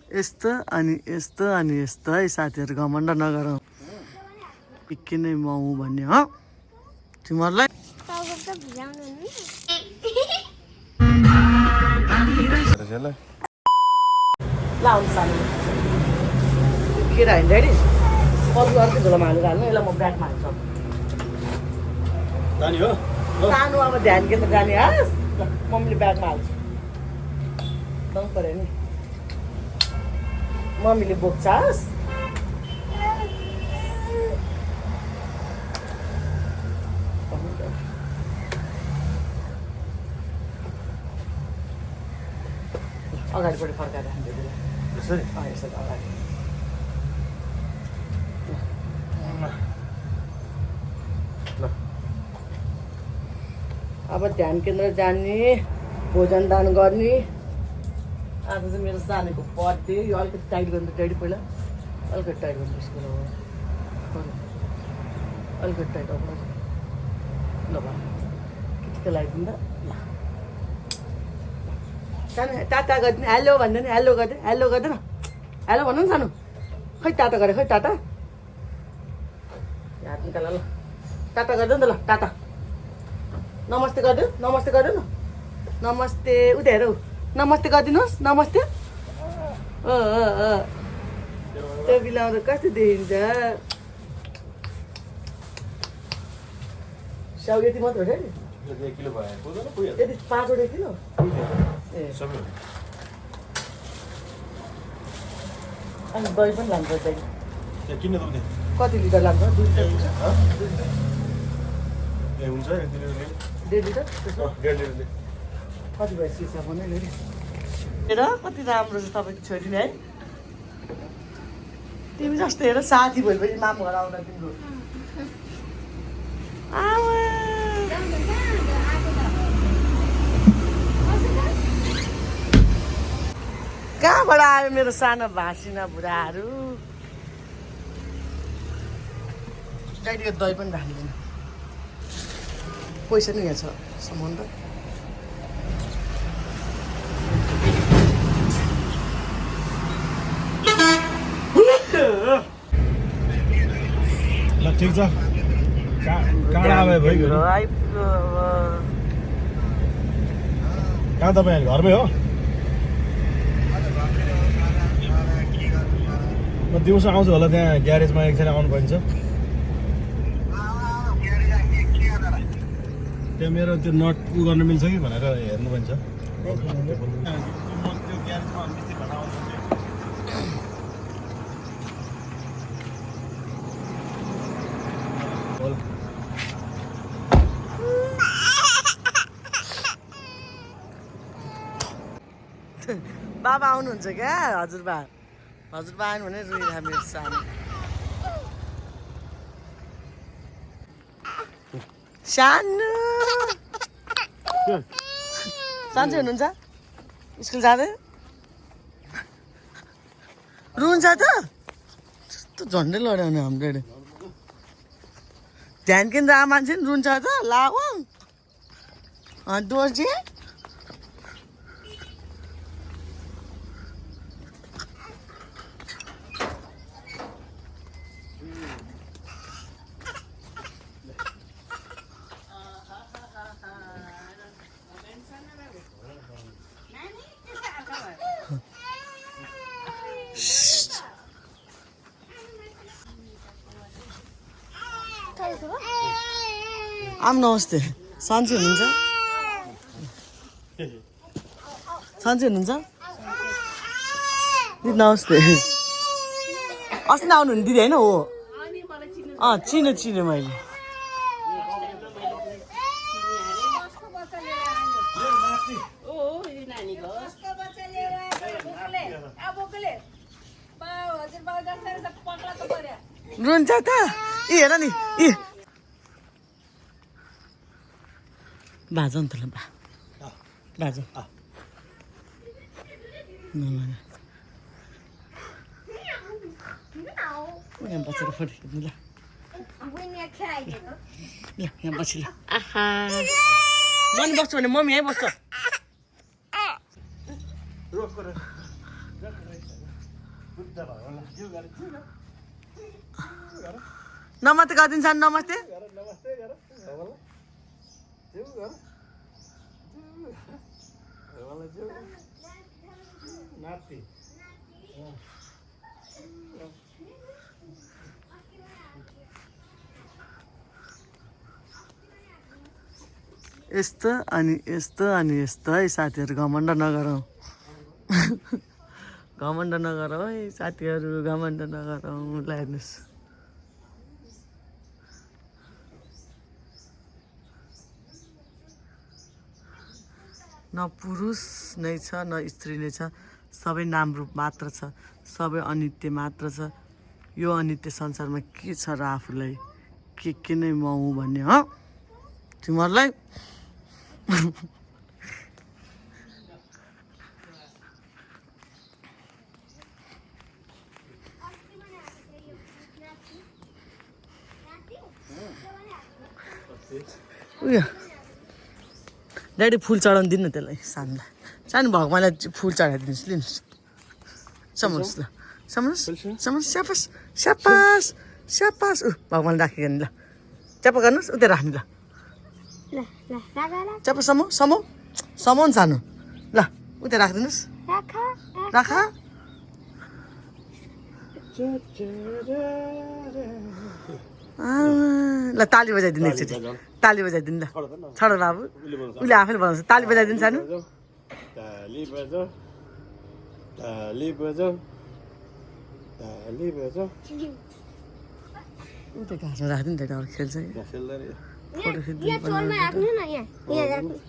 यस्तो अनि यस्तो अनि यस्तो है साथीहरू घमण्ड नगरौँ पिक्की नै म हुँ भन्ने हो तिमीहरूलाई केरा होइन रेडी अरू अर्कै झोलामा हालेर हाल्नु यसलाई म ब्यागमा हाल्छु सानो अब ध्यान केन्द्र जाने हस् मम्मीले ब्यागमा हाल्छु दङ पऱ्यो नि मम्मीले बोक्छस् अगाडिपट्टि फर्काएर राख्नु यसरी यसरी अगाडि अब ध्यान केन्द्र जाने भोजन दान गर्ने आज चाहिँ मेरो सानोको बर्थडे यो अलिकति टाइट गर्नु डैडी पहिला अलिकति टाइट गर्नु उसको अलिकति टाइट अब ल केटीको लगाइदिनु त ल सानो टाटा गरिदिनु हेलो भन्दैन हेलो गरिदिनु हेलो गर्दैन हेलो भन्नु नि सानो खै टाटा गरे खै टाटा हात निकाल ल टाटा गरिदिनु नि त ल टाटा नमस्ते गरिदिनु नमस्ते गरिदिनु नमस्ते उता हेर नमस्ते गरिदिनुहोस् नमस्ते त्यो बिलाउँदा कस्तो देखिन्छ स्याउ यति मात्र हो नि यति 5वटा किलो ए अनि दही पनि लान्छ कति लिटर लान्छ 2 लिटर हुन्छ 1.5 लिटर कति भयो सिसा पनि हेर कति राम्रो छ तपाईँको छोरी नि है तिमी जस्तो हेर साथी भएपछि मामु घर आउँदा तिम्रो कहाँबाट आयो मेरो सानो भासिना बुढाहरू डाइरीको दही पनि राख्दैन पैसा नि यहाँ छ सामान त ल ठिक छ काँडा आयो भइगयो कहाँ तपाईँ घरमै हो म दिउँसो आउँछु होला त्यहाँ ग्यारेजमा एकछिन आउनु पर्छ त्यहाँ मेरो त्यो नट उ गर्न मिल्छ कि भनेर हेर्नु पर्छ बाबा आउनुहुन्छ क्या हजुरबा आउनु भने रुइरह मेरो सानो सानो सानो हुनुहुन्छ स्कुल जाँदै रुन्छ त त्यस्तो झन्डै लड्याउने हाम्रो ध्यान केन्द्र आ मान्छे नि रुन्छ त ला दोर्जे आम नमस्ते सन्चै हुनुहुन्छ सन्चै हुनुहुन्छ दिदी नमस्ते अस्ति नआउनु हुने दिदी होइन हो चिने मैले रुन्छ त यी हेर नि यी बाजो नि त ल बाजो यहाँ बसेर फोटो खिच्नु ल यहाँ बसी ल आहा मनी बस्छु भने मम्मी यहीँ बस्छ नमस्ते गरिदिन्छ नमस्ते यस्तो अनि यस्तो अनि यस्तो है साथीहरू घमण्ड नगरौँ घमण्ड नगरौँ है साथीहरू घमण्ड नगरौँ ल हेर्नुहोस् न पुरुष नै छ न स्त्री नै छ सबै नाम रूप मात्र छ सबै अनित्य मात्र छ यो अनित्य संसारमा के छ र आफूलाई के नै म हुँ भन्ने हो तिमीहरूलाई उयो ड्याडी फुल चढाउनु दिनु न त्यसलाई सानलाई सानो भगवान्लाई फुल चढाइदिनुहोस् लिनुहोस् समाउनुहोस् ल समाउनुहोस् स्यापास स्यापास स्यापास भगवान्ले राखेको नि ल च्यापा गर्नुहोस् उता राख्ने ल च्यापा समाउ नि सानो ल उता राखिदिनुहोस् राख ल ताली बजाइदिनु एकचोटि ताली बजाइदिनु ल छोड बाबु उसले आफैले बनाउँछ ताली बजाइदिनु सानो उता घाँसमा राखिदिनु त अरू खेल्छ फोटो खिच्नु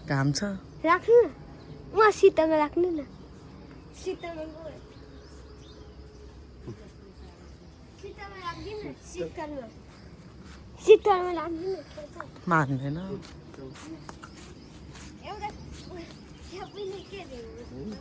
घाम छ राख्नु म शीतलमा राख्नु न शीतलमा राख्दिनु शीतलमा राख्दिनु मान्दैन एउटा सबैले के दिनु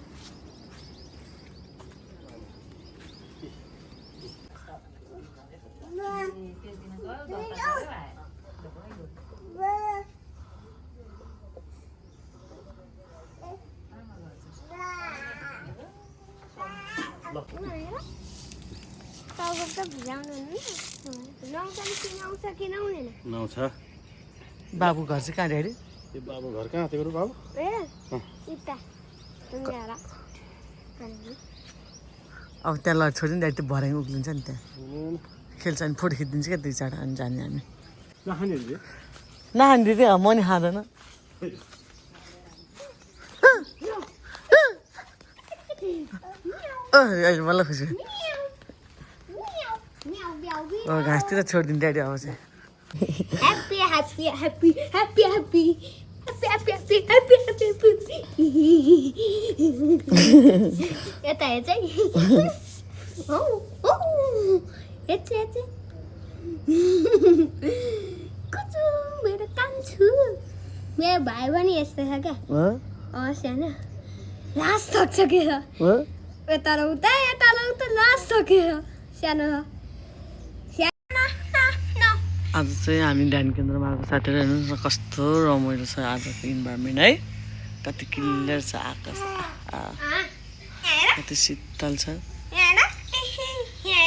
बाबु घर चाहिँ कहाँ ड्याडी बाबु घर कहाँ थियो बाबु अब त्यहाँ ल छोडिदिनु ड्याडी त्यो भराइ उक्लिन्छ नि त्यहाँ खेल्छ अनि फोटो खिचिदिन्छ क्या दुई चारवटा अनि जाने हामी नखाने दिदी म नि खाँदैन अहिले मलाई खुसी घाँसतिर छोडिदिनु ड्याडी अब चाहिँ Happy, happy, happy, happy, happy, happy, happy, happy, happy, happy. यता हेर्छ है हेर्छ कुचु मेरो कान्छु मेरो भाइ पनि यस्तो छ क्या सानो लास थकिसकेर यता र उता लास सकेर सानो आज चाहिँ हामी ध्यान केन्द्रमा आएको साथीहरू हेर्नुहोस् न कस्तो रमाइलो छ आजको इन्भाइरोमेन्ट है कति क्लियर छ आकाश कति शीतल छ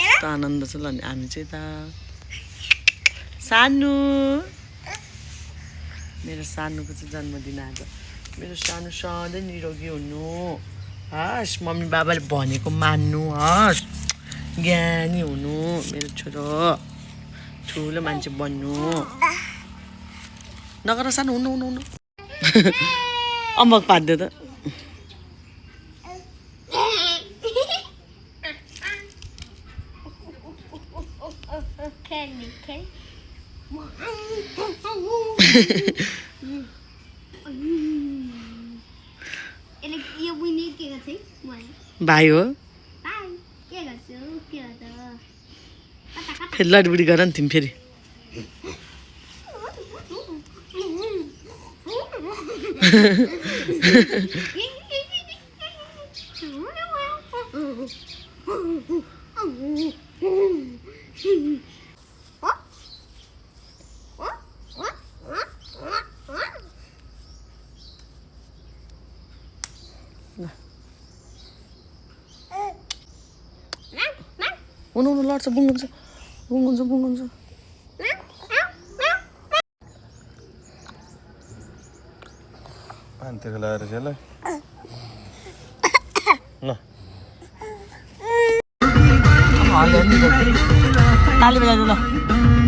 कस्तो आनन्द छ ल नि हामी चाहिँ यता सानो मेरो सानोको चाहिँ जन्मदिन आज मेरो सानो सधैँ निरोगी हुनु हस् मम्मी बाबाले भनेको मान्नु हस् ज्ञानी हुनु मेरो छोरो ठुलो मान्छे बन्नु नगर सानो हुनु हुनु हुनु अम्बक पारिदियो त भाइ हो फेरि लडबुडी गर नि तिमी फेरि उनु लड्छ बुङ्गुन्छ पानीतिर लगाएर चाहिँ ल ताली बजाइदिनु ल